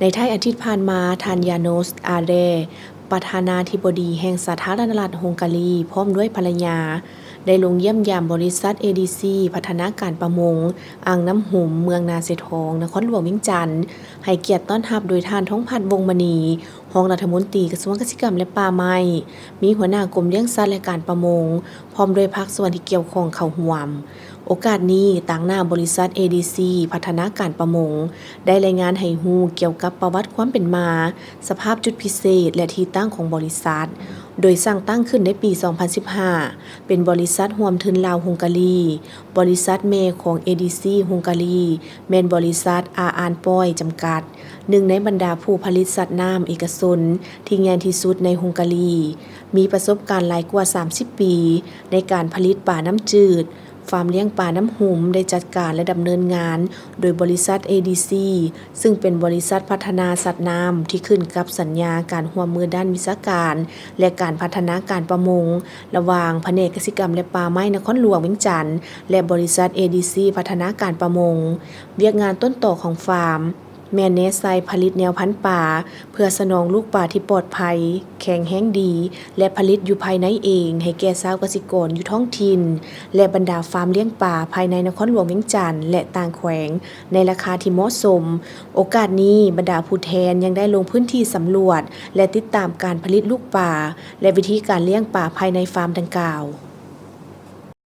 ໃນທ້າຍອາທິດຜ່ານມາ, ທ່ານ ຢາໂນສ ອາແຣ ປະທານາທິບໍດີແຫ່ງສາທາລະນະລັດຮົງກາລີ ພ້ອມດ້ວຍພັນລະຍາ ໄດ້ລົງຢ້ຽມຢາມບໍລິສັດ ເອດີຊີ ພັດທະນາການປະມົງ ອ່າງນ້ຳຫຸມ ເມືອງນາເຊທອງ ນະຄອນຫຼວງວຽງຈັນ, ໃຫ້ກຽດຕ້ອນຮັບໂດຍທ່ານ ທອງພັດ ວົງມະນີ ຮອງລັດຖະມົນຕີກະຊວງກະສິກຳ ແລະ ປ່າໄມ້, ມີຫົວໜ້າກົມລ້ຽງສັດ ແລະ ການປະມົງ, ພ້ອມດ້ວຍພາກສ່ວນທີ່ກ່ຽວຂ້ອງເຂົ້າຮ່ວມ. ໂອກາດນີ້, ຕາງໜ້າບໍລິສັດ ເອດີຊີ ພັດທະນາການປະມົງ ໄດ້ລາຍງານໃຫ້ຮູ້ກ່ຽວກັບປະຫວັດຄວາມເປັນມາ, ສະພາບຈຸດພິເສດ ແລະ ທີ່ຕັ້ງຂອງບໍລິສັດ, ໂດຍສ້າງຕັ້ງຂຶ້ນໃນປີສອງພັນສິບຫ້າ ເປັນບໍລິສັດຮ່ວມທຶນລາວ-ຮົງກາລີ. ບໍລິສັດແມ່ຂອງ ເອດີຊີ ຮົງກາລີ ແມ່ນບໍລິສັດ ອາອານປອຍ ຈຳກັດ, ໜຶ່ງໃນບັນດາຜູ້ຜະລິດສັດນ້ຳເອກະຊົນທີ່ໃຫຍ່ທີ່ສຸດໃນຮົງກາລີ, ມີປະສົບການຫຼາຍກວ່າສາມສິບປີໃນການຜະລິດປານ້ຳຈືດ. ຟາມລ້ຽງປານ້ຳຫຸມໄດ້ຈັດການ ແລະ ດຳເນີນງານໂດຍບໍລິສັດ ເອດີຊີ ຊຶ່ງເປັນບໍລິສັດພັດທະນາສັດນ້ຳທີ່ຂຶ້ນກັບສັນຍາການຮ່ວມມືດ້ານວິຊາການ ແລະ ການພັດທະນາການປະມົງ ລະຫວ່າງພະແນກກະສິກຳ ແລະ ປ່າໄມ້ນະຄອນຫຼວງວຽງຈັນ ແລະ ບໍລິສັດ ເອດີຊີ ພັດທະນາການປະມົງ. ວຽກງານຕົ້ນຕໍຂອງຟາມ ແມ່ນແນໃສ່ຜະລິດແນວພັນປາ ເພື່ອສະໜອງລູກປາທີ່ປອດໄພ, ແຂງແຮງດີ ແລະ ຜະລິດຢູ່ພາຍໃນເອງໃຫ້ແກ່ຊາວກະສິກອນຢູ່ທ້ອງຖິ່ນ ແລະ ບັນດາຟາມລ້ຽງປາພາຍໃນນະຄອນຫຼວງວຽງຈັນ ແລະ ຕ່າງແຂວງ ໃນລາຄາທີ່ເໝາະສົມ. ໂອກາດນີ້, ບັນດາຜູ້ແທນຍັງໄດ້ລົງພື້ນທີ່ສຳຫຼວດ ແລະ ຕິດຕາມການຜະລິດລູກປາ ແລະ ວິທີການລ້ຽງປາພາຍໃນຟາມດັ່ງກ່າວ.